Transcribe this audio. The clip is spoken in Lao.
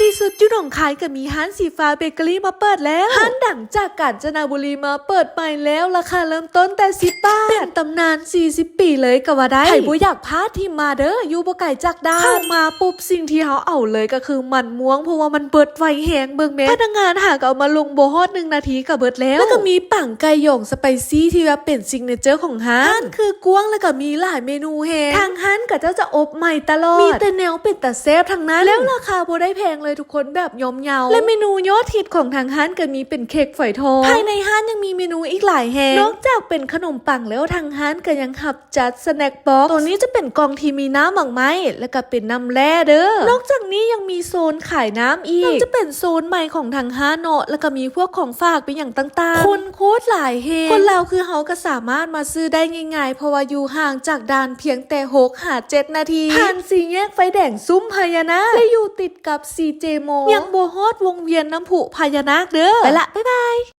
ທີ່ສຸດຢູ່ໜອງຄາຍກໍມີຮ້ານສີຟ້າເບເກີຣີມາເປີດແລ້ວ. ຮ້ານດັງຈາກການຈະນະບູລີມາເປີດໃໝ່ແລ້ວ, ລາຄາເລີ່ມຕົ້ນແຕ່ສິບບາດ, ເປັນຕຳນານສີ່ສິບປີເລີຍກໍວ່າໄດ້. ໃຜບໍ່ຢາກພາດ, ທີ່ມາເດີ, ຢູ່ບໍ່ໄກຈາກດ່ານ. ເຂົ້າມາປຸບ, ສິ່ງທີ່ເຮົາເອົາເລີຍກໍຄືມັນມ່ວງ, ເພາະວ່າມັນເບິດໄວແຮງ. ເບິ່ງແມ້, ພະນັກງານຫາກໍເອົາມາລົງບໍ່ຮອດໜຶ່ງນາທີກໍເບິດແລ້ວ. ແລ້ວກໍມີປັງໄກ່ຫຍອງສະໄປຊີ ທີ່ວ່າເປັນຊິກເນເຈີຂອງຮ້ານ. ຮ້ານຄືກວ້າງ ແລ້ວກໍມີຫຼາຍເມນູແຮງ. ທາງຮ້ານຂະເຈົ້າຈະອົບໃໝ່ຕະຫຼອດ, ມີແຕ່ແນວເປັນຕາແຊບທັງນັ້ນ. ແລ້ວລາຄາບໍ່ໄດ້ແພງເລີຍທຸກຄົນ, ແບບຍ່ອມເຍົາ. ແລະເມນູຍອດຮິດຂອງທາງຮ້ານກໍມີເປັນເຄ້ກຝອຍທອງ. ພາຍໃນຮ້ານຍັງມີເມນູອີກຫຼາຍແຮງ. ນອກຈາກເປັນຂະໜົມປັງແລ້ວ, ທາງຮ້ານກໍຍັງຮັບ ຈັດສະແນັກບັອກ. ໂຕນີ້ຈະເປັນກ່ອງທີ່ມີນ້ຳໝາກໄມ້ ແລ້ວກໍເປັນນ້ຳແຮ່ເດີ. ນອກຈາກນີ້ຍັງມີໂຊນຂາຍນ້ຳອີກ. ມັນຈະເປັນໂຊນໃໝ່ຂອງທາງຮ້ານເນາະ, ແລ້ວກໍມີພວກຂອງຝາກ ເປັນຫຍັງຕ່າງໆ. ຄົນໂຄດຫຼາຍແຮງ. ຄົນລາວຄືເຮົາກໍສາມາດມາຊື້ໄດ້ງ່າຍໆ, ເພາະວ່າຢູ່ຫ່າງຈາກດ່ານພຽງແຕ່ຫົກຫາເຈັດນາທີ. ຜ່ານສີ່ແຍກໄຟແດງຊຸມພະຍານາກ ແລະຢູ່ຕິດກັບຊີເຈມໍລ. ຍັງບໍ່ຮອດວົງວຽນນ້ຳພຸພະຍານາກເດີ. ໄປລະ, ບາຍບາຍ.